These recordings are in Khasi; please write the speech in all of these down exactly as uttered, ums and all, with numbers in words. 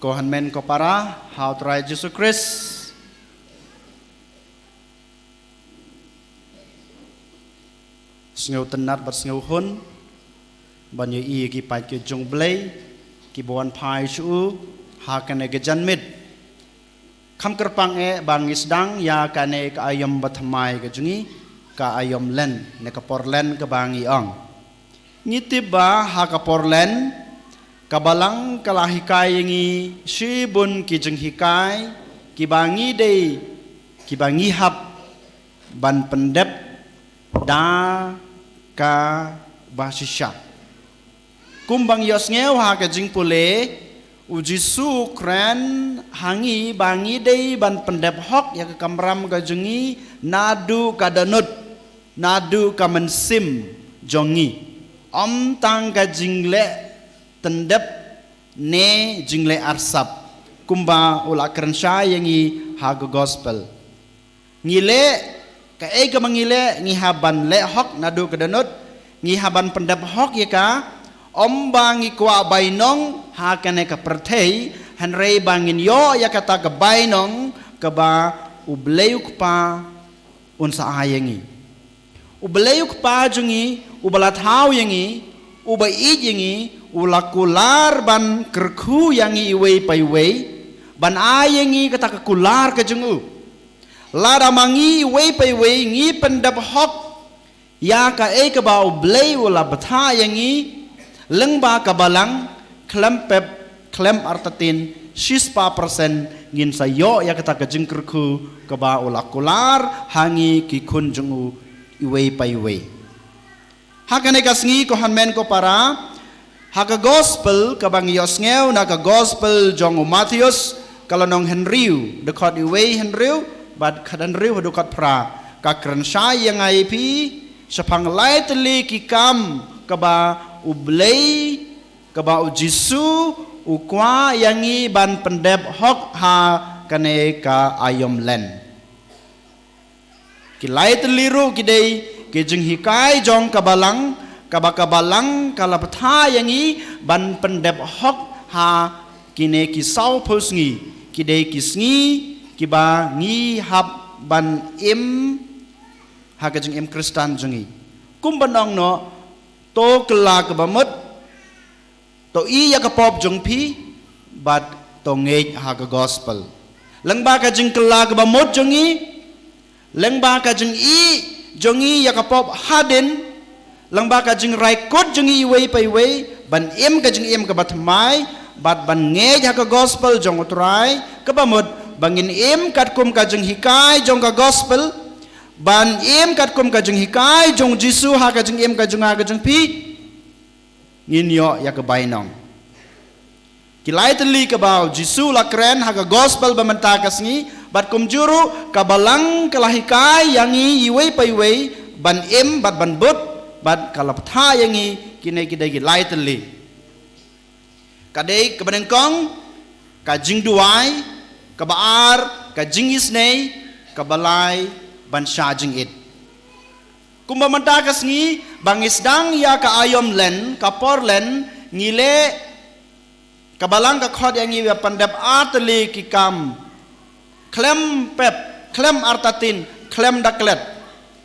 Ko hynmen ko para ha u Trai Jisu Khrist. Sngewtynnat bad sngewhun ban ïohi ïa ki paid ki jong U Blei kiba wan phai sha u ha kane ka janmiet. Kham kyrpang eh ba ngi sdang ïa kane ka aïom bathymmai ka jong ngi, ka aïom Lent ne ka por Lent kaba ngi ong. Ngi tip ba ha ka por Lent ka Balang ka la hikai ïa ngi shibun ki jinghikai kiba ngi dei, kiba ngi hap ban pyndep da kaba shisha. Kumba ngi ïohsngew ha ka jingpule, U Jisu u kren ha ngi ba ngi dei ban pyndep hok ïa ka kamram ka jong ngi naduh ka dohnud, naduh ka mynsiem jong ngi. Ym tang ka jingleh tyndep ne jingleh arsap, kumba u la kren shai ïa ngi ha ka gospel. Ngi leh, kaei kaba ngi leh, ngi hap ban leh hok naduh ka dohnud, ngi hap ban pyndep hok ïa ka, ym ba ngi kwah bainong ha kane ka pyrthei, hynrei ba ngin ïoh ïa kata ka bainong kaba U Blei U Kpa un sa ai ïa ngi. U Blei U Kpa jong ngi, uba la thaw ïa ngi, uba ïeit ïa ngi, u la kular ban kyrkhu ïa ngi iwei pa iwei, ban ai ïa ngi kata ka kular ka jong u. Lada ma ngi iwei pa iwei ngi pyndep hok ïa kaei kaba U Blei u la bthah ïa ngi, lyngba ka Balang, khlem pep, khlem artatien, shispah persen ngin sa ïoh ïa kata ka jingkyrkhu kaba u la kular ha ngi ki khun jong u iwei pa iwei. Ha kane ka sngi, ko hynmen ko para, ha ka gospel kaba ngi ïohsngew na ka gospel jong u Mathaios, ka lynnong hynriew, dkhot iwei hynriew bad khathynriew haduh khatphra, ka kren shai ïa ngi ïa phi shaphang lai tylli ki kam kaba U Blei, kaba U Jisu u kwah ïa ngi ban pyndep hok ha kane ka aïom Lent. Ki lai tylli ruh ki dei ki jinghikai jong ka Balang, kaba ka Balang ka la bthah ïa ngi ban pyndep hok ha kine ki sawphew sngi, ki dei ki sngi kiba ngi hap ban im ha ka jingim Khristan jong ngi. Kum ban ong noh, to kylla kaba mut, to ïeh ïa ka pop jong phi, bad to ngeit ha ka gospel. Lyngba ka jingkylla kaba mut jong ngi, lyngba ka jingïeh jong ngi ïa ka pop hadien, lyngba ka jingrai kut jong ngi iwei pa iwei ban im ka jingim kaba thymmai, bad ban ngeit ha ka gospel jong U Trai, kaba mut ba ngin im katkum ka jinghikai jong ka gospel, ban im katkum ka jinghikai jong U Jisu ha ka jingim ka jong nga ka jong phi, ngin ïoh ïa ka bainong. Ki lai tylli kaba U Jisu la kren ha ka gospel ba mynta ka sngi, bad kumjuh ruh ka Balang ka la hikai ïa ngi iwei pa iwei ban im bad ban bud, bad ka la bthah ïa ngi kine ki dei ki lai tylli. Ka dei kaba nyngkong, ka jingduwai, kaba ar, ka jingisynei, kaba lai, ban shah jingit. Kumba mynta ka sngi, ba ngi sdang ïa ka aïom Lent, ka por Lent, ngi leh, ka Balang ka khot ïa ngi ba pyndep ar tylli ki kam. Khlem pep, khlem artatien, khlem da klet.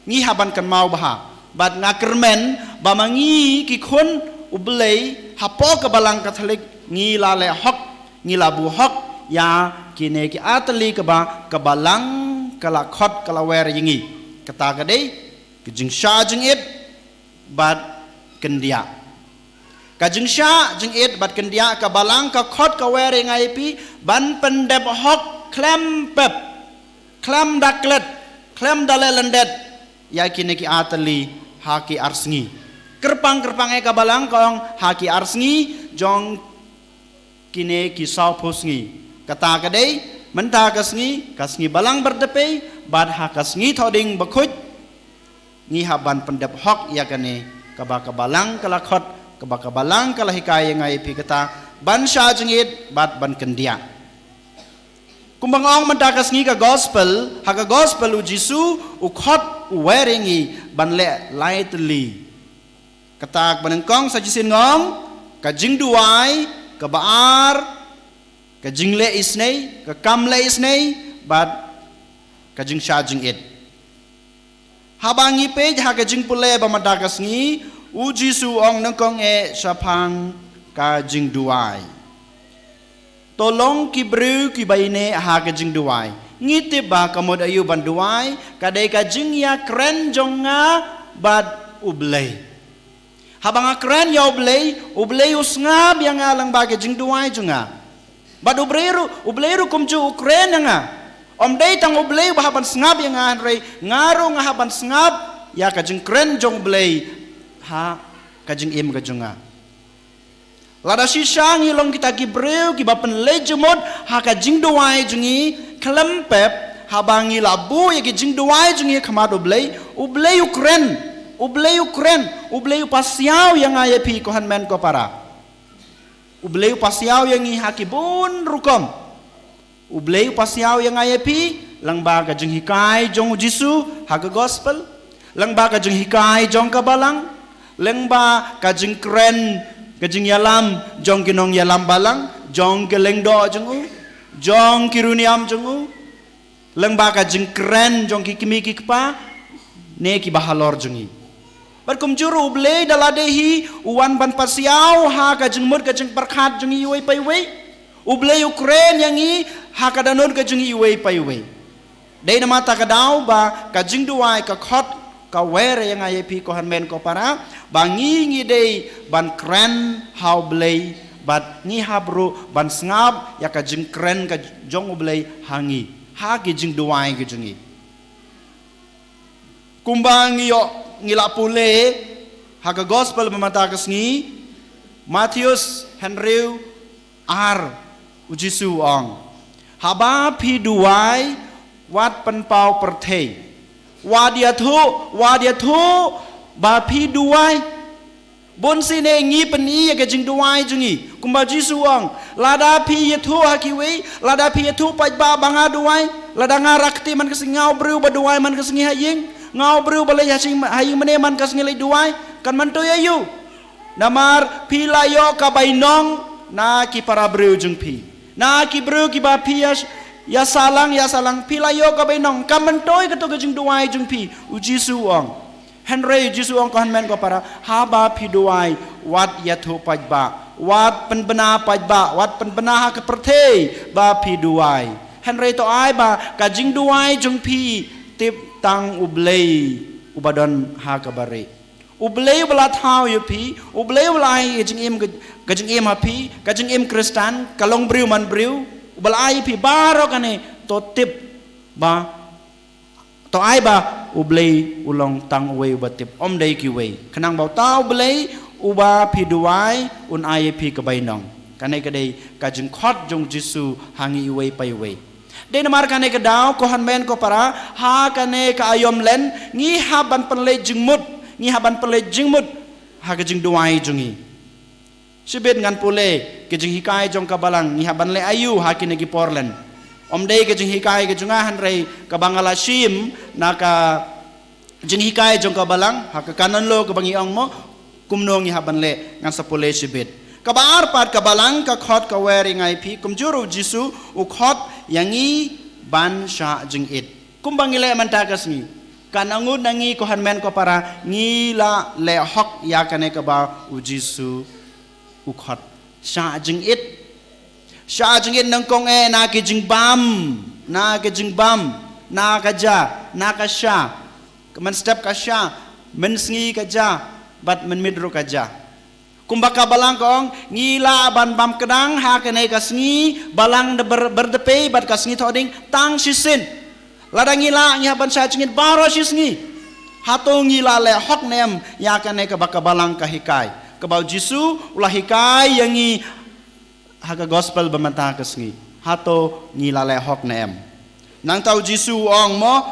Ngi hap ban kynmaw bha. Bad nga kyrmen, ba ma ngi ki khun U Blei, hapoh ka Balang Katholik, ngi la leh hok, ngi la buh hok ïa kine ki ar tylli kaba ka Balang ka la khot ka la wer ïa ngi. Kata ka dei, ka jingshah jingit, bad kyndiah. Ka jingshah jingit bad kyndiah ka Balang ka khot ka wer ïa ngi ïa phi ban pyndep hok khlem pep, khlem da klet, khlem da leh lyndet ïa kine ki ar tylli ha ki ar sngi. Kyrpang kyrpang eh ka Balang ka ong ha ki ar sngi jong kine ki sawphew sngi. Kata ka dei, mynta ka sngi, ka sngi Balang Bar Dpei, bad ha ka sngi Thohdieng Bakhuid, ngi hap ban pyndep hok ïa kane, kaba ka Balang ka la khot, kaba ka Balang ka la hikai ïa ngi ïa phi kata, ban shah jingit, bad ban kyndiah. Kumba nga ong mynta ka sngi ka gospel, ha ka gospel U Jisu, u khot, u wer ïa ngi, ban leh lai tylli. Kata kaba nyngkong sa shisien nga ong, ka jingduwai, kaba ar, ka jingleh isynei, ka kam leh isynei, bad ka jingshah jingit. Haba ngi peit ha ka jingpule ba mynta ka sngi, u Jisu u ong nyngkong eh shaphang ka jingduwai. To long ki briew kiba ïehnoh ha ka jingduwai. Ngi tip ba ka mut aïu ban duwai, ka dei ka jingïakren jong nga bad U Blei. Haba nga kren ïa U Blei, U Blei u sngap ïa nga lyngba ka jingduwai jong nga. Bad U Blei ruh, U Blei ruh kumjuh u kren ïa nga. Ym dei tang U Blei ba hap ban sngap ïa nga, hynrei nga ruh nga hap ban sngap ïa ka jingkren jong U Blei ha ka jingim ka jong nga. Lada shisha ngi long kita ki briew kiba pynleit jingmut ha ka jingduwai jong ngi, khlem pep, haba ngi la buh ïa ki jingduwai jong ngi ha khmat U Blei, U Blei u kren, U Blei u kren, U Blei u pasiaw ïa nga ïa phi, ko hynmen ko para. U Blei u pasiaw ïa ngi ha ki bun rukom. U Blei u pasiaw ïa nga ïa phi, lyngba ka jinghikai jong u Jisu ha ka gospel, lyngba ka jinghikai jong ka balang, lyngba ka jingkren, ka jingïalam jong ki nongïalam balang, jong ki lyngdoh jong u, jong ki riewniam jong u, lyngba ka jingkren jong ki kmie ki kpa, ne kiba halor jong ngi. Bad kumjuh ruh U Blei da lade hi, u wan ban pasiaw ha ka jingmut ka jingpyrkhat jong ngi iwei pa iwei. U Blei u kren ïa ngi ha ka dohnud ka jong ngi iwei pa iwei. Dei namar kata ka daw ba ka jingduwai ka khot ka wer ïa nga ïa phi, ko hynmen ko para, ba ngi ngi dei ban kren ha U Blei, bad ngi hap ruh ban sngap ïa ka jingkren ka jong U Blei ha ngi, ha ki jingduwai ka jong ngi. Kumba ngi ïoh, ngi la pule ha ka gospel ba mynta ka sngi, Mathaios hynriew ar, u Jisu u ong, haba phi duwai, wat pynpaw pyrthei. Wat ïathuh, wat ïathuh ba phi duwai. Bun sien ngi pyni ïa ka jingduwai jong ngi. Kumba Jisu u ong, lada phi ïathuh ha kiwei, lada phi ïathuh paidbah ba nga duwai, lada nga rah kti man ka sngi, nga u briew ba duwai man ka sngi ha ïing, nga u briew ba leit ha ïing, ha ïing mane man ka sngi leit duwai, kan myntoi aïu? Namar phi la ïoh ka bainong na ki para briew jong phi, na ki briew kiba phi ïa, ïa sahlang, ïa sahlang, phi la ïoh ka bainong, kan myntoi kato ka jingduwai jong phi, u Jisu u ong. Hynrei u Jisu u ong, ko hynmen ko para, haba phi duwai, wat ïathuh paidbah, wat pynbna paidbah, wat pynbna ha ka pyrthei ba phi duwai. Hynrei to ai ba ka jingduwai jong phi tip tang U Blei uba don ha ka barieh. U Blei uba la thaw ïa phi, U Blei uba la ai ka jingim, ka, ka jingim ha phi, ka jingim Khristan, ka long briew man briew, uba la ai ïa phi baroh kane, to tip ba, to ai ba U Blei u long tang uwei uba tip, ym dei kiwei. Khnang ba uta U Blei uba phi duwai un ai ïa phi ka bainong. Kane ka dei ka jingkhot jong u Jisu ha ngi iwei pa iwei. Dei namar kane ka daw, ko hynmen ko para, ha kane ka aïom Lent, ngi hap ban pynleit jingmut, ngi hap ban pynleit jingmut ha ka jingduwai jong ngi. Shibit ngan pule ka jinghikai jong ka balang, ngi hap ban leh aïu ha kine ki por Lent. Ym dei ka jinghikai ka jong nga, hynrei kaba nga la shim na ka jinghikai jong ka balang, ha ka canon law kaba ngi ong mo, kumno ngi hap ban leh, ngan sa pule shibit. Kaba ar pat, ka balang ka khot ka wer ïa nga ïa phi, kumjuh ruh u Jisu u khot ïa ngi ban shah jingit. Kumba ngi leh mynta ka sngi, kan ngut na ngi, ko hynmen ko para, ngi la leh hok ïa kane kaba u Jisu u khot. Shah jingit. Shah jingit nyngkong eh na ki jingbam, na ki jingbam, na ka ja, na ka sha. Mynstep ka sha, mynsngi ka ja, bad mynmiet ruh ka ja. Kumba ka balang ka ong, ngi lah ban bam kdang ha kane ka sngi balang da ber-, Byrthdaw bad ka sngi Thohdieng tang shisien. Lada ngi lah, ngi hap ban shah jingit baroh shi sngi. Hato ngi la leh hok ne em ïa kane kaba ka balang ka hikai, kaba u Jisu u la hikai ïa ngi ha ka gospel ba mynta ka sngi? Hato ngi la leh hok ne em? Nangta u Jisu u ong mo,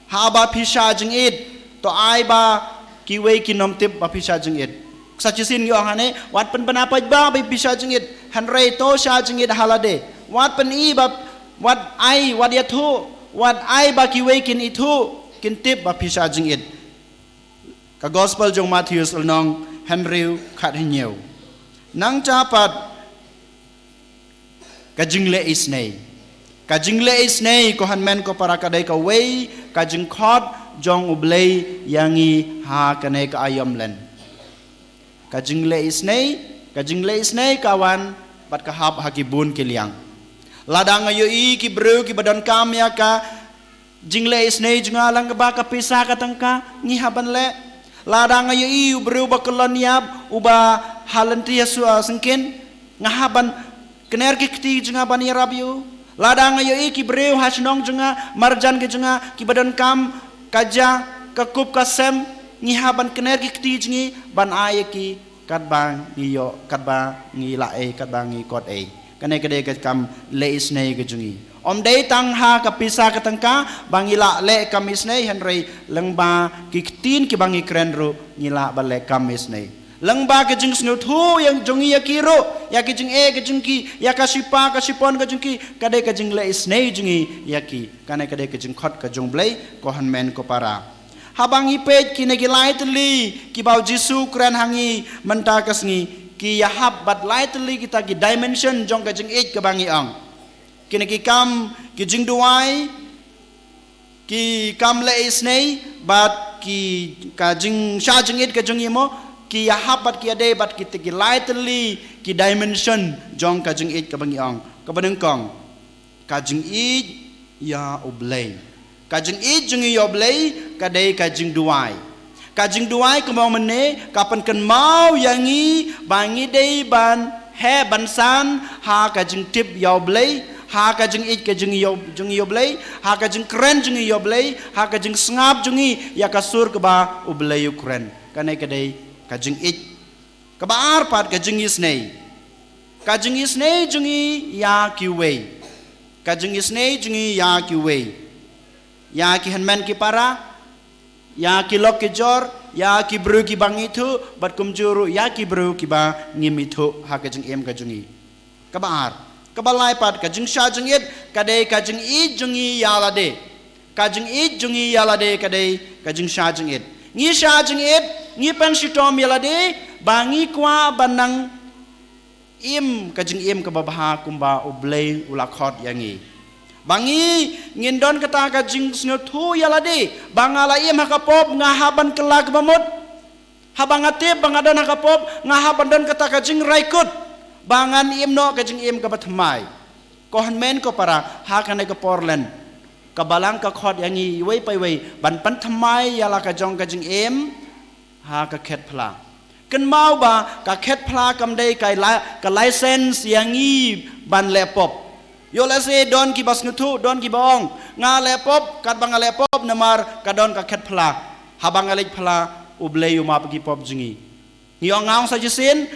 haba phi shah jingit, to ai ba kiwei kin ym tip ba phi shah jingit. Sa shisien ngi ong hangne, wat pynbna paidbah ba phi shah jingit, hynrei to shah jingit ha lade. Wat pyni ba, wat ai, wat ïathuh, wat ai ba kiwei kin ithuh, kin tip ba phi shah jingit. Ka gospel jong u Mathaios lynnong hynriew, khat hynñiew. Nangta pat, Ka jingleh isynei. Ka jingleh isynei ko hynmen ko para ka dei kawei ka jingkhot jong U Blei ïa ngi ha kane ka aïom lent. Ka jingleh isynei, ka jingleh isynei ka wan bad ka hap ha ki bun ki liang. Lada nga ïohi ki briew kiba donkam ïa ka jingleh isynei jong nga lyngba ka pisa ka tyngka, ngi hap ban leh. Lada nga ïohi u briew ba kyllon ïap, uba ha lynti ha sua syngkien, nga hap ban kner ki kti jong nga ban ïarap ïa u. Lada nga ïohi ki briew ha shnong jong nga, marjan ki jong nga, kiba donkam ka ja, ka kup ka sem, ngi hap ban kner ki kti jong ngi ban ai ïa ki katba ngi ïoh, katba ngi lah ei, katba ngi kot ei. Kane ka dei ka kam leh isynei ka jong ngi. Ym dei tang ha ka pisa ka tyngka ba ngi lah leh kam isynei, hynrei lyngba ki ktien kiba ngi kren ruh ngi lah ban leh kam isynei. Lyngba ka jingsngewthuh ïa jong ngi ïa ki ruh, ïa ki jingeh ka jong ki, ïa ka shipa ka shipon ka jong ki, ka dei ka jingleh isynei jong ngi ïa ki. Kane ka dei ka jingkhot ka jong U Blei ko hynmen ko para. Haba ngi peit kine ki lai tylli kiba U Jisu u kren ha ngi mynta ka sngi, ki ïahap bad lai tylli kita ki dimension jong ka jingïeit kaba ngi ong. Kine ki kam, ki jingduwai, ki kam leh isynei, bad ki, ka jingshah jingïeit ka jong ngi mo, ki ïahap bad ki ïadei bad kita ki lai tylli ki dimension jong ka jingïeit kaba ngi ong. Kaba nyngkong, ka jingïeit ïa U Blei. Ka jingïeit jong ngi ïa U Blei ka dei ka jingduwai. Ka jingduwai kumba mynne ka pynkynmaw ïa ngi ba ngi dei ban heh ban san ha ka jingtip ïa U Blei, ha ka jingïeit ka jong ngi ïa U, jong ngi ïa U Blei, ha ka jingkren jong ngi ïa U Blei, ha ka jingsngap jong ngi ïa ka sur kaba U Blei u kren. Kane ka dei ka jingïeit. Kaba ar pat ka jingisynei. Ka jingisynei jong ngi ïa kiwei. Ka jingisynei jong ngi ïa kiwei. Ïa ki hynmen ki para, ïa ki lok ki jor, ïa ki briew kiba ngi ithuh, bad kumjuh ruh ïa ki briew kiba ngim ithuh ha ka jingim ka jong ngi. Kaba ar, kaba lai pat ka jingshah jingïeit ka dei ka jingïeit jong ngi ïa lade. Ka jingïeit jong ngi ïa lade ka dei ka jingshah jingïeit. Ngi shah jingïeit, ngi pynshitom ïa lade, ba ngi kwah ban nang im ka jingim kaba bha kumba U Blei u la khot ïa ngi. Ba ngi ngin don kata ka jingsngewthuh ïa lade, ba nga la im ha ka pop nga hap ban kylla kaba mut. Haba nga tip ba nga don ha ka pop, nga hap ban don kata ka jingrai kut ba ngan im noh ka jingim kaba thymmai. Ko hynmen ko para, ha kane ka por lent, ka Balang ka khot ïa ngi iwei pa iwei ban pynthymmai ïa la ka jong ka jingim ha ka khet phla. Kynmaw ba ka khet phla kam dei ka la, ka license ïa ngi ban leh pop. Ïoh lehse don kiba sngewthuh, don kiba ong, nga leh pop, katba nga leh pop namar ka don ka khet phla. Haba nga leit phla, U Blei u map ki pop jong ngi. Ngi ong, nga ong sa shisien,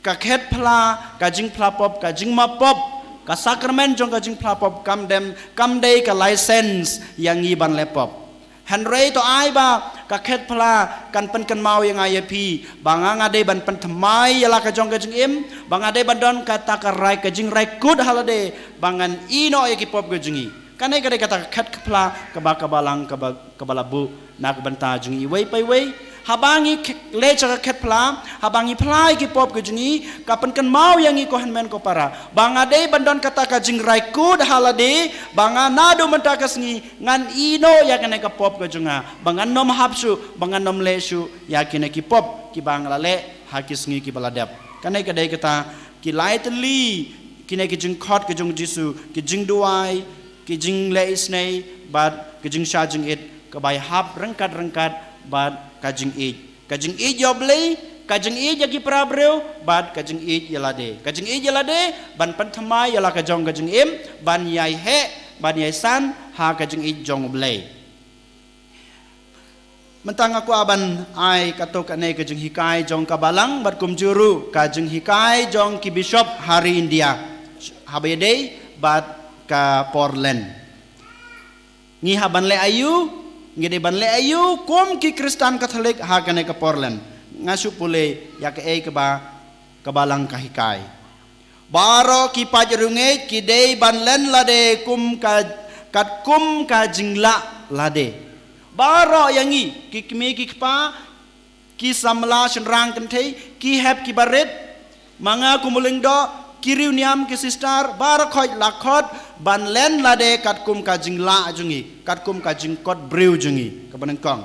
ka khet phla, ka jingphla pop, ka jingmap pop, ka sakramen jong ka jingphla pop kam dem, kam dei ka license ïa ngi ban leh pop. Hynrei to ai ba ka khet phla kan pynkynmaw ïa nga ïa phi ba nga, nga dei ban pynthymmai ïa la ka jong ka jingim, ba nga dei ban don kata ka rai, ka jingrai kut ha lade ba ngan ïeh noh ïa ki pop ka jong ngi. Kane ka dei kata ka khet phla kaba, ka Balang kaba, kaba la buh na ka bynta jong ngi iwei pa iwei. Haba ngi k-, leit sha ka khet phla, haba ngi phla ïa ki pop ka jong ngi, ka pynkynmaw ïa ngi ko hynmen ko para ba nga dei ban don kata ka jingrai kut ha lade ba nga naduh mynta ka sngi ngan ïeh noh ïa kane ka pop ka jong nga, ba ngan nym hap shuh, ba ngan nym leh shuh ïa kine ki pop kiba nga la leh ha ki sngi kiba la dep. Kane ka dei kata ki lai tylli, kine ki jingkhot ka jong U Jisu, ki jingduwai, ki jingleh isynei, bad ki jingshah jingïeit, kaba ïahap ryngkat ryngkat bad ka jingïeit. Ka jingïeit ïa U Blei, ka jingïeit ïa ki para briew, bad ka jingïeit ïa lade. Ka jingïeit ïa lade ban pynthymmai ïa la ka jong ka jingim, ban ïai heh, ban ïai san ha ka jingïeit jong U Blei. Mynta nga kwah ban ai katto katne ka jinghikai jong ka Balang bad kumjuh ruh ka jinghikai jong ki bishop ha ri India haba ïadei bad ka por lent. Ngi hap ban leh aïu, ngi dei ban leh aïu kum ki Khristan Katholik ha kane ka por lent. Nga shu pule ïa kaei kaba ka Balang ka hikai. Baroh ki paid riewngeit ki dei ban len lade kum ka, katkum ka jinglah lade. Baroh ïa ngi, ki kmie ki kpa, ki samla shynrang kynthei, ki hep ki barit, ma nga kum u lyngdoh, ki riewniam, ki sister, baroh khoit la khot ban len lade katkum ka jinglah jong ngi, katkum ka jingkot briew jong ngi. Kaba nyngkong,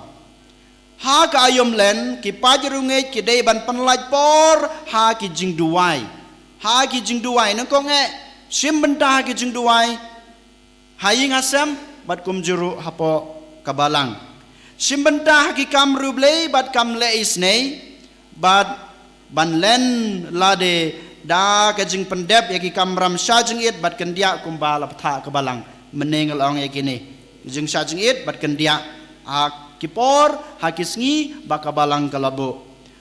ha ka aïom len, ki paid riewngeit ki dei ban pynlait por ha ki jingduwai. Ha ki jingduwai, nyngkong eh, shim bynta ha ki jingduwai ha ïing ha sem, bad kumjuh ruh hapoh ka balang. Shim bynta ha ki kam riewblei bad kam leh isynei, bad ban len lade da ka jingpyndep ïa ki kamram shah jingit bad kyndiah kumba la bthah ka balang. Mynne nga la ong ïa kine, jingshah jingit bad kyndiah ha ki por, ha ki sngi ba ka balang ka la buh.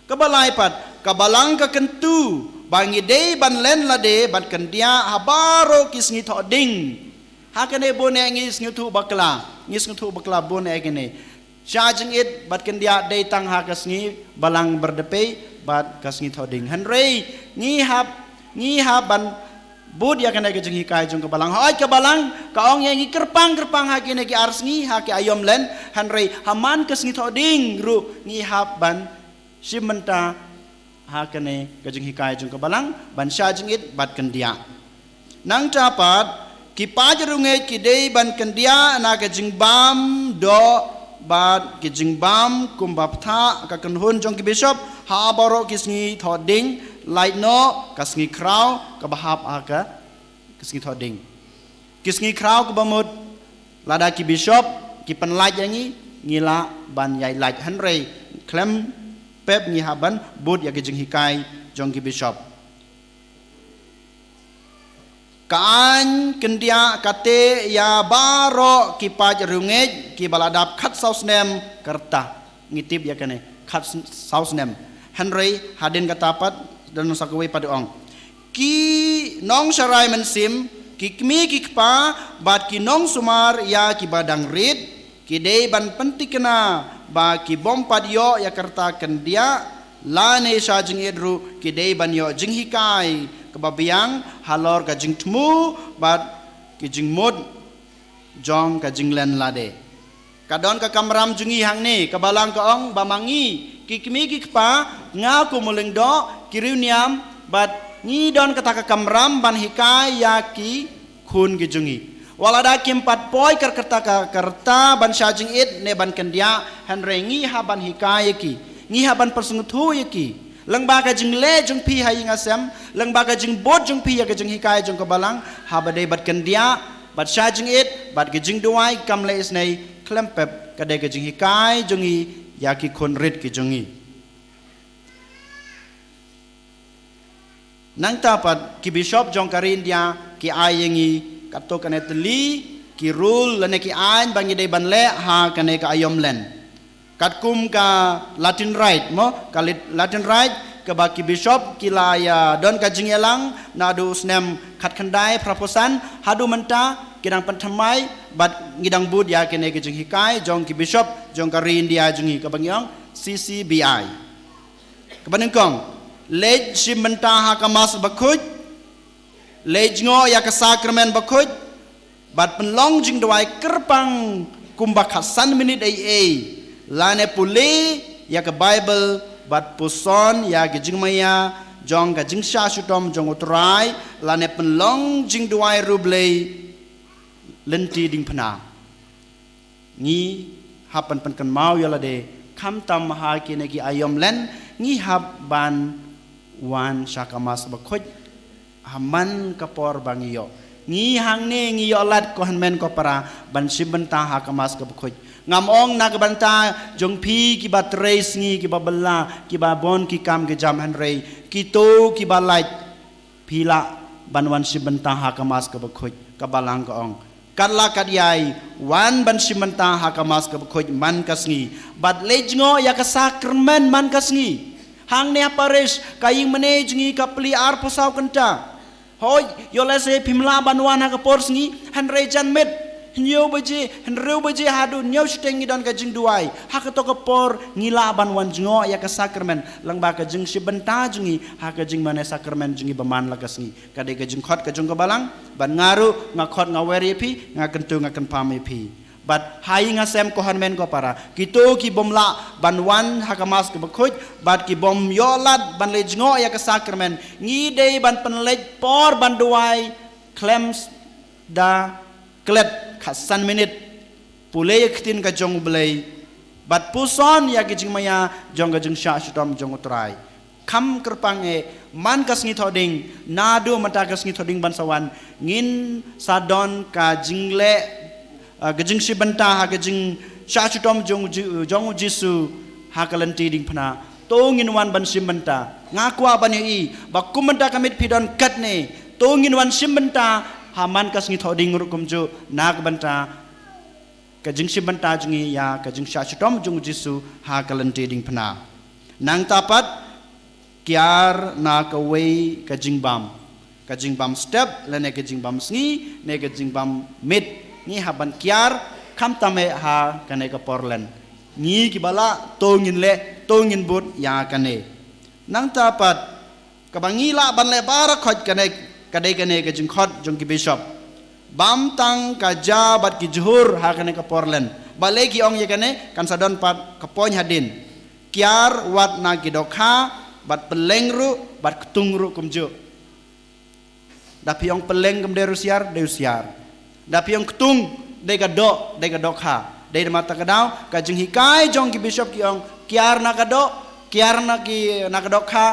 Kaba lai pat, ka balang ka kyntu ba ngi dei ban len lade bad kyndiah ha baroh ki sngi thohdieng. Ha kane bun eh ngi sngewthuh bakla, ngi sngewthuh bakla bun eh kane. Shah jingit bad kyndiah dei tang ha ka sngi Balang Bardepei bad ka sngi thohdieng. Hynrei ngi hap, ngi hap ban bud ïa kane ka jinghikai jong ka balang. Hooid, ka balang ka ong ïa ngi kyrpang kyrpang ha kine ki ar sngi ha ki aïom len. Hynrei ha man ka sngi thohdieng ruh ngi hap ban shim bynta ha kane ka jinghikai jong ka balang ban shah jingit bad kyndiah. Nangta pat, ki paid riewngeit ki dei ban kyndiah na ka jingbam doh bad ki jingbam kumba bthah ka kynhun jong ki bishop ha baroh ki sngi thohdieng, lait noh ka sngi khraw kaba hap ha ka, ka sngi thohdieng. Ki sngi khraw kaba mut, lada ki bishop ki pynlait ïa ngi, ngi lah ban ïai lait, hynrei khlem pep ngi hap ban bud ïa ki jinghikai jong ki bishop. Ka aiñ kyndiah ka teh ïa baroh ki paid riewngeit kiba la dap khatsaw snem ka rta. Ngi tip ïa kane, khatsaw snem. Hynrei hadien kata pat, don sa kawei pat u ong, ki nongsharai mynsiem, ki kmie ki kpa bad ki nongsumar ïa kiba dang rit, ki dei ban pyntikna ba ki bym pat ïoh ïa ka rta kyndiah lane shah jingit ruh, ki dei ban ïoh jinghikai kaba biang halor ka jingthmu bad ki jingmut jong ka jinglen lade. Ka don ka kamram jong ngi hangne, ka balang ka ong ba ma ngi, ki kmie ki kpa, nga kum u lyngdoh, ki riewniam, bad ngi don kata ka kamram ban hikai ïa ki khun ki jong ngi. Wat lada kim pat poi ka rta ka, ka rta ban shah jingit ne ban kyndiah, hynrei ngi hap ban hikai ïa ki, ngi hap ban pynsngewthuh ïa ki. Lyngba ka jingleh jong phi ha ïing ha sem, lyngba ka jingbud jong phi ïa ka jinghikai jong ka balang, haba dei bad kyndiah, bad shah jingit, bad ka jingduwai kam leh isynei, khlem pep ka dei ka jinghikai jong ngi ïa ki khun rit ki jong ngi. Nangta pat ki bishop jong ka ri India ki ai ïa ngi katto katne tylli ki rule lane ki aiñ ba ngi dei ban leh ha kane ka aïom len. Katkum ka Latin Rite mo, ka Lit-, Latin Rite kaba ki bishop ki la ïa don ka jingïalang naduh u snem khatkhyndai phraphew san haduh mynta, ki dang pynthymmai bad ngi dang bud ïa kane ka jinghikai jong ki bishop jong ka ri India jong ngi kaba ngi ong C C B I. Kaba nyngkong, leit shim bynta ha ka Mass bakhuid, leit jngoh ïa ka Sakramen bakhuid, bad pynlong jingduwai kyrpang kumba khatsan minit ei ei, lane pule ïa ka Baibl, bad puson ïa ka jingmaïa jong ka jingshah shitom jong U Trai, lane pynlong jingduwai riewblei lynti diengphna. Ngi hap ban pynkynmaw ïa lade, khamtam ha kine ki aïom len, ngi hap ban wan sha ka Mass bakhuid ha man ka por ba ngi ïoh. Ngi hangne ngi ïoh lad ko hynmen ko para ban shim bynta ha ka Mass kaba khuid. Ngam ong na ka bynta jong phi kiba trei sngi kiba bylla kiba bun ki kam ki jam, hynrei kito kiba lait, phi lah ban wan shim bynta ha ka Mass kaba khuid, ka balang ka ong. Katba lah katba ïai, wan ban shim bynta ha ka Mass kaba khuid man ka sngi, bad leit jngoh ïa ka Sakramen man ka sngi. Hangne ha parish, ka ïing mane jong ngi ka plie arphew saw kynta. Hooid, ïoh lehse phim lah ban wan ha ka por sngi, hynrei janmiet hynñiew baje, hynriew baje haduh hynñiew shiteng ngi don ka jingduwai. Ha kato ka por ngi lah ban wan jngoh ïa ka Sakramen lyngba ka jingshim bynta jong ngi ha ka jingmane Sakramen jong ngi ba man la ka sngi. Ka dei ka jingkhot ka jong ka balang, bad nga ruh nga khot nga wer ïa phi, nga kyntu nga kynpham ïa phi. Bad ha ïing ha sem, ko hynmen ko para, kito ki bym lah ban wan ha ka Mass kaba khuid bad ki bym ïoh lad ban leit jngoh ïa ka sakramen, ngi dei ban pynleit por ban duwai khlem da klet khatsan minit, pule ïa ka ktien ka jong U Blei bad puson ïa ki jingmaïa jong ka jingshah shitom jong U Trai. Kham kyrpang eh, man ka sngi Thohdieng, naduh mynta ka sngi Thohdieng ban sa wan, ngin sa don ka jingleh, ah, ka jingshim bynta ha ka jingshah shitom jong U Ji-, jong U Jisu ha ka lynti diengphna. To ngin wan ban shim bynta. Nga kwah ban ïohi ba kum mynta ka miet phi don katne, to ngin wan shim bynta ha man ka sngi Thohdieng ruh kumjuh, na ka bynta ka jingshim bynta jong ngi ïa ka jingshah shitom jong U Jisu ha ka lynti diengphna. Nangta pat, kiar na kawei ka jingbam, ka jingbam step lane ka jingbam sngi ne ka jingbam miet, ngi hap ban kiar, khamtam eh ha kane ka por Lent. Ngi kiba lah, to ngin leh, to ngin bud ïa kane. Nangta pat, kaba ngi lah ban leh baroh khoit kane, ka dei kane ka jingkhot jong ki bishop. Bam tang ka ja bad ki jhur ha kane ka por Lent. Balei ki ong ïa kane? Kan sa don pat ka point hadien. Kiar wat na ki dohkha, bad pylleng ruh, bad ktung ruh kumjuh. Da phi ong pylleng kam dei ruh siar, dei ruh siar. Da phi ong ktung, dei ka doh, dei ka dohkha. Dei namar kata ka daw, ka jinghikai jong ki bishop ki ong, kiar na ka doh, kiar na ki, na ka dohkha,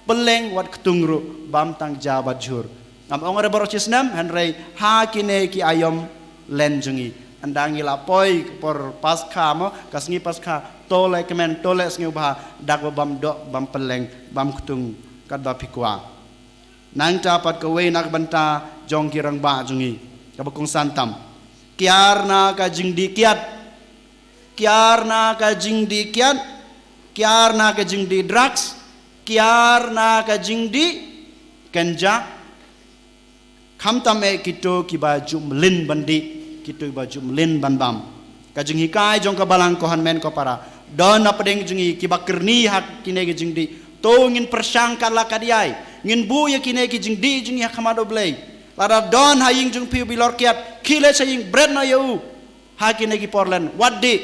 pylleng wat ktung ruh, bam tang ja bad jhur. Ngam ong re baroh shi snem, hynrei ha kine ki aïom Lent jong ngi, ynda ngi la poi por Paskha mo, ka sngi Paskha, to leh kmen, to leh sngewbha, da kaba bam doh, bam pylleng, bam ktung, katba phi kwah. Nangta pat kawei na ka bynta jong ki rangbah jong ngi, kaba kongsan tam. Kiar na ka jingdih kiad. Kiar na ka jingdih kiad. Kiar na ka jingdih drugs. Kiar na ka jingdih ganja. Khamtam eh kito kiba ju mlien ban dih, kito kiba ju mlien ban bam. Ka jinghikai jong ka Balang, ko hynmen ko para, don na pdeng jong ngi kiba kyrni ha kine ki jingdih. To ngin pyrshang kat la kat jai, ngin buh ïa kine ki jingdih jong ngi ha khmat U Blei. Lada don ha ïing jong phi u bilor kiad, khie leit sha ïing, bret noh ïa u ha kine ki por Lent, wat dih.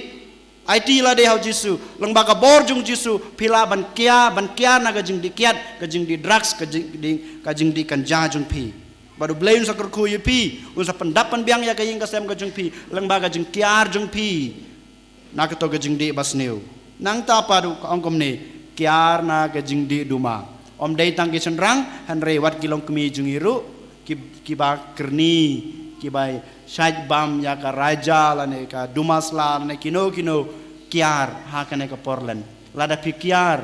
Aiti lade ha U Jisu, lyngba ka bor jong U Jisu, phi lah ban kiar, ban kiar na ka jingdih kiad, ka jingdih drugs, ka jingdih, ka jingdih ganja jong phi. Bad U Blei un sa kyrkhu ïa phi, un sa pyndap pynbiang ïa ka ïing ka sem ka jong phi, lyngba ka jingkiar jong phi na kato ka jingdih basniew. Nangta pat ruh ka ong kumne, kiar na ka jingdih duma. Ym dei tang ki shynrang, hynrei wat ki longkmie jong ngi ruh, ki, kiba kyrni, kiba shait bam ïa ka raja lane ka duma sla lane kino kino, kiar ha kane ka por Lent. Lada phi kiar,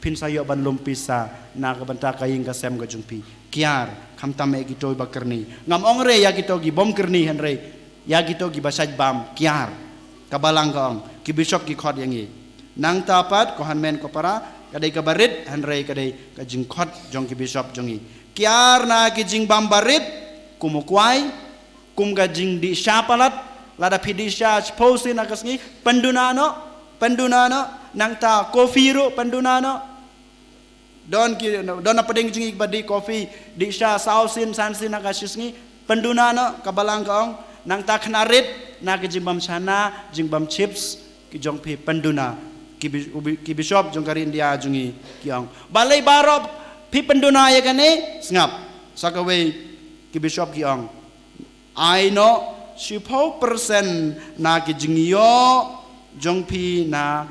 phin sa ïoh ban lum pisa na ka bynta ka ïing ka sem ka jong phi. Kiar, khamtam eh kito ba kyrni. Ngam ong re ïa kito ki bym kyrni, hynrei ïa kito kiba shait bam, kiar. Ka Balang ka ong, ki bishop ki khot ïa ngi. Nangta pat, ko hynmen ko para, ka dei kaba rit, hynrei ka dei ka jingkhot jong ki bishop jong ngi. Kiar na ki jingbam barit, kum u kwai, kum ka jingdih sha palat, lada phi dih sha shiphew sien ha ka sngi, pynduna noh, pynduna noh, nangta coffee ruh pynduna noh. Don ki, don na pdeng jong ngi ba dih coffee, dih sha saw sien, san sien ha ka shi sngi, pynduna noh, ka Balang ka ong, nangta khynnah rit, na ka jingbam shana, jingbam chips, ki jong phi pynduna, ki bi-, u bi-, ki bishop jong ka ri India jong ngi ki ong. Balei baroh phi pynduna ïa kane, sngap, sa kawei ki bishop ki ong. Ai noh shiphew percent na ki jingïoh jong phi na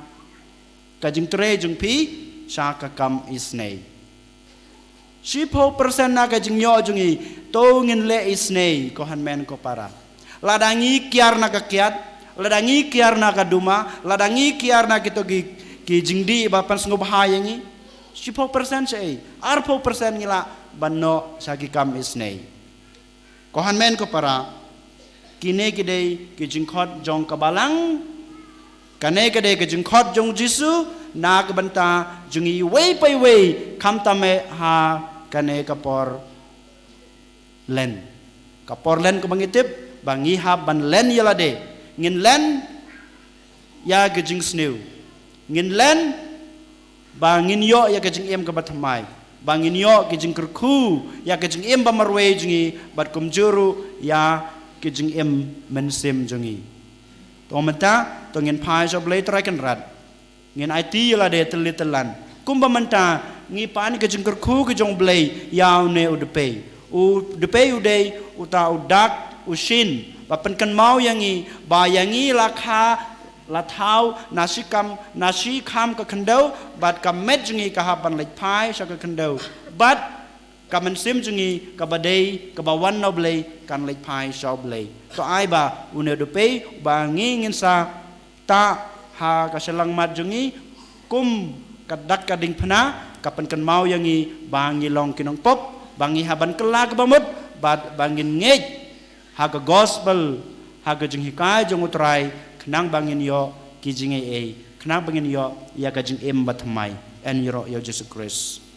ka jingtrei jong phi sha ka kam isynei. Shiphew percent na ka jingïoh jong ngi, to ngin leh isynei, ko hynmen ko para. Lada ngi kiar na ka kiad, lada ngi kiar na ka duma, lada ngi kiar na kito ki, ki jingdih ba pynsngewbha ïa ngi, shiphew percent shaei, arphew percent ngi lah ban noh sha ki kam isynei. Ko hynmen ko para, kine ki dei ki jingkhot jong ka Balang, kane ka dei ka jingkhot jong U Jisu na ka bynta jong ngi iwei pa iwei, khamtam eh ha kane ka por Lent. Ka por Lent kaba ngi tip ba ngi hap ban len ïa lade. Ngin len ïa ka jingsniew. Ngin len ba ngin ïoh ïa ka jingim kaba thymmai, ba ngin ïoh ka jingkyrkhu ïa ka jingim ba marwei jong ngi, bad kumjuh ruh ïa ka jingim mynsiem jong ngi. To mynta, to ngin phai sha U Blei Trai Kynrad. Ngin aiti ïa lade tylli tyllan. Kumba mynta, ngi pan ka jingkyrkhu ka jong U Blei, ïa une u Dpei. U Dpei u dei, uta u dak, u shin. Ba pynkynmaw ïa ngi, ba ïa ngi la kha, la thaw, na shi kam, na shi kham ka khyndew, bad ka met jong ngi ka hap ban leit phai sha ka khyndew. Bad ka mynsiem jong ngi, kaba dei, kaba wan na U Blei, kan leit phai sha U Blei. To ai ba, une u Dpei, ba ngi ngin sa, tah, ha ka shyllangmat jong ngi, kum ka dak ka diengphna, ka pynkynmaw ïa ngi, ba ngi long ki nongpop, ba ngi hap ban kylla kaba mut, bad ba ngin ngeit, ha ka gospel, ha ka jinghikai jong U Trai, khnang ba ngin ïoh, ki jingaiei, khnang ba ngin ïoh, ïa ka jingim bathymmai, yn ïaroh ïa U Jisu Khrist.